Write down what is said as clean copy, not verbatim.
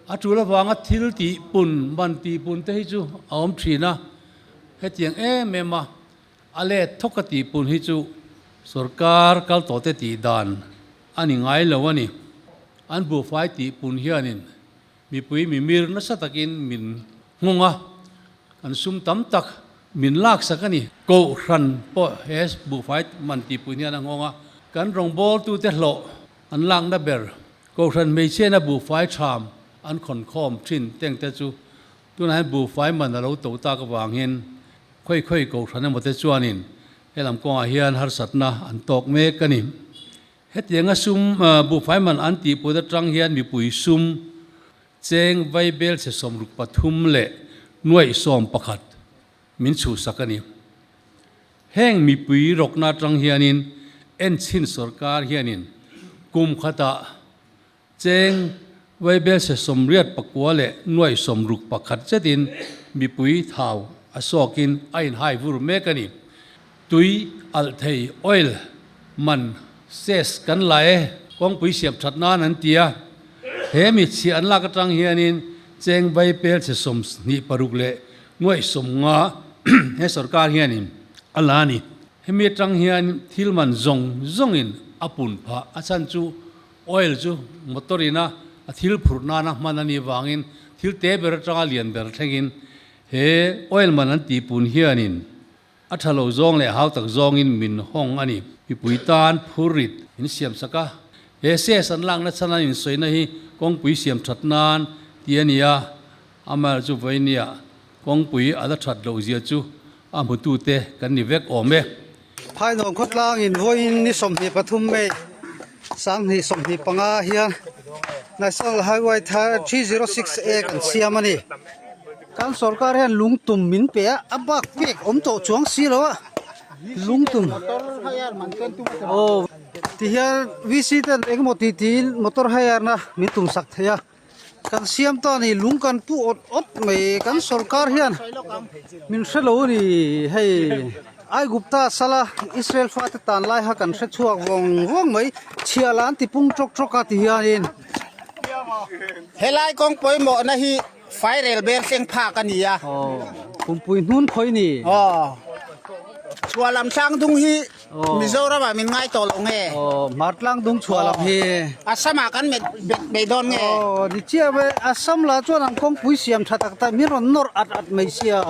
A tul avanga thil tih pun, man tih pun te hi chu a awm thin a, hetiang em em a a let thawk a tih pun hi chu sorkar kal tawh te tih dan a ni ngai lo a ni. An buhfai tih pun hianin mipui mimir nasa takin min nghawng a, kan sum tam tak min laksak a ni. Kohhran pawh he buhfai man tih pun hian a nghawng a, kan rawngbawltute hlawh An lakna ber Kohhran hmeichhiana buhfai ṭham an khawn khawm ṭhin tengte chu tunah hian buhfai man a lo to tak avangin khawi khawi Kohhran emaw te chuanin helam kawngah hian harsatna an tawk mek a ni. Hetianga sum buhfai man an tihput aṭang hian mipui sum cheng vaibel chhe 63 leh nuaih 11 min chhuhsak a ni. Heng mipui rawkna atang hianin enchhin sorkar hianin kum khatah cheng vaibelse 89 leh nuaih 61 zetin mipui thau a sawkin a inhai vur mek a ni. Tui alh thei oil man cess kan la e, kawngpui siam that nan an ti a. He mi chhiah an lak atang hianin cheng vaibelse 26 leh Nuaih 50 he sorkar hianin a la a ni. Hemi atang hian thil man zawng zawngin a pun phah. A chhan chu oil chu motor ina a thil phurh nana hman a nih vangin thil te ber atanga lian ber thlengin he oil man an tih pun hianin a tha lo zawng leh hau tak zawngin min hawng a ni. Mipui tan phurrit in siam sak a, he ses an lakna chhan an insawina hi kawngpui siam that nan ti a ni a. Amaherawhchu chu vawinia kawngpui a la that loh zia chu a hmutute kan ni vek awm e. Phainawn khawtlangin vawiin ni 23 May 2025 hian National Highway 306A kan siam a ni. Kan sorkar hian lungtum min pe a, a bak pek awm tawh chuang si lo a, lungtum aw tihian VC ten engemaw tih tiin motor hire na min tum sak thei a. Kan siam ta ni lung kan pu awt awt mai kan sorkar hian min hre lo a ni hei Aigupta sala Israel fate tan lai kha kan hre chhuak vawng vawng mai chhiah lah an ti pung tawk tawk a ti hianin. Helai kawng pawimawhna hi fairel bel thleng phak a ni a. Aw pumpui hnun khawi ni. Aw chhuahlam tlang dung hi Mizoram ah min ngai tawh lo nge? Aw, Hmartlang dung chhuah lam hi. Assam ah kan met bet mai dawn nge? Aw, ni chiah ve, Assam lah chuan an kawngpui siam tha tak tak min rawn nawr at at mai sia.